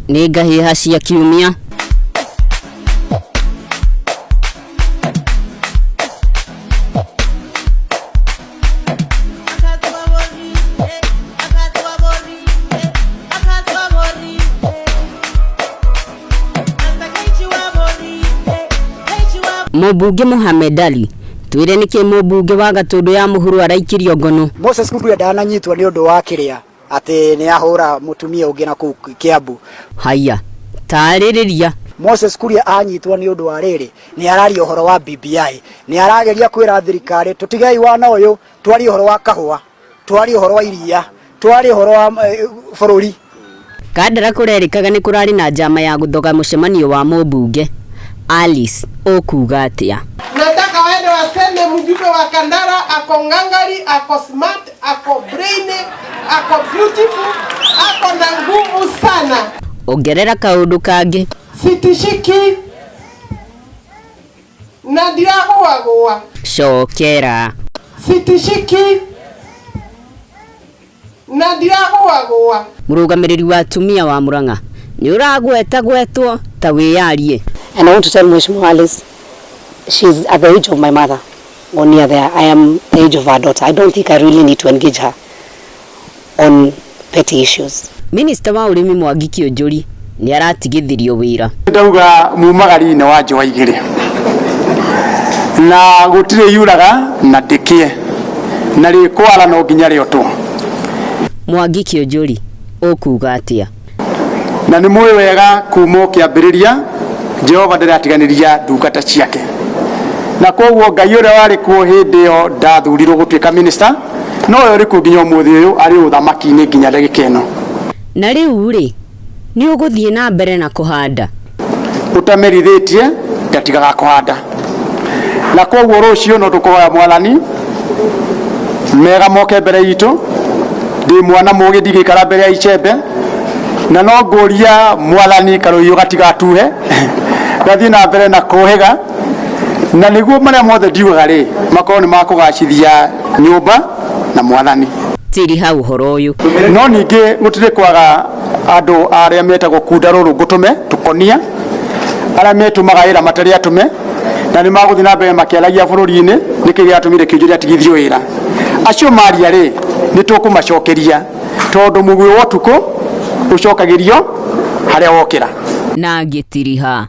Nĩ ngahĩha cia kiumia. Mũmbunge Mohamed Ali twĩre nĩkĩ mũmbunge wa Gatũndũ ya mũhuro araikirio ngono. Moses Kuria ndananyitwo nĩ ũndũ wa kĩrĩa atĩ nĩ ahũra mũtumia ũngĩ na kũu Kiambu. Haya, tarĩrĩria. Moses Kuria anyitwo nĩ ũndũ wa rĩrĩ, nĩ araria ũhoro wa BBI, nĩ arageria kwĩra thirikari tũtigei wana ũyũ, twarie ũhoro wa kahũa, twarie ũhoro wa iria, twarie ũhoro wa bũrũri. Kandara kũrerĩkaga nĩ kũrarĩ na njama ya gũthoga mũcemanio wa mũmbunge. Alice, ũkuga atĩa? Nataka waende waseme mjumbe wa Kandara ako ngangari, ako smart, ako brainy, ako beautiful, ako na nguvu sana. Ongerera kaũndũ kangĩ. Sitishiki na ndiragũagũa. Cokera. Sitishiki na ndiragũagũa. Mũrũgamĩrĩri wa atumia wa Murang'a nĩ ũragweta gwetwo ta wĩyarie. And I want to tell Mheshimiwa Alice, she's at the age of my mother, or near there. I am the age of her daughter. I don't think I really need to engage her on petty issues. Minista wa ũrĩmi Mwangi Kĩũnjũri nĩ aratigithirio wĩra. Ndauga mumagari-inĩ wa njũa igĩrĩ na gũtirĩ yuraga na ndĩkĩe na rĩkwara no nginya rĩotwo. Mwangi Kĩũnjũri ũkuga atĩa? Na nĩ mũĩ wega kuma kĩambĩrĩria Jehova ndaratiganĩria ndungata ciake, na koguo Ngai ũrĩa warĩ kuo hĩndĩ ĩyo ndathurirwo gũtuĩka minister no we ũrĩ kuo nginya ũmũthĩ ũyũ, arĩ ũthamaki-inĩ nginya ndagĩka ĩno. Na rĩu rĩ, nĩ ũgũthiĩ na mbere na kũhanda? Ũtamerithĩtie ndatigaga kũhanda, na koguo rũciũ no tũkũhoya Mwathani mega moke mbere itũ. Ndĩ mwana mũgĩ, ndigĩikara mbere ya icembe, na no ngũria Mwathani karũhiũ gatigatuhe gathiĩ na mbere na kũhĩga, na nĩguo marĩa mothe ndiugaga rĩ makorwo nĩ makũgacithia nyũmba na Mwathani. Tiriha ũhoro ũyũ. No ningĩ gũtirĩ kwaga andũ arĩa metagwo kunda rũrũ ngũtũme tũkonia, arĩa metũmaga wĩra matarĩ atũme, na nĩ magũthiĩ na mbere makĩaragia bũrũri-inĩ nĩkĩ gĩatũmire Kĩũnjũri atigithio wĩra. Acio maria rĩ, nĩ tũkũmacokeria, tondũ mũguĩ wa ũtukũ ũcokagĩrio harĩa wokĩra. Na ngĩtiriha.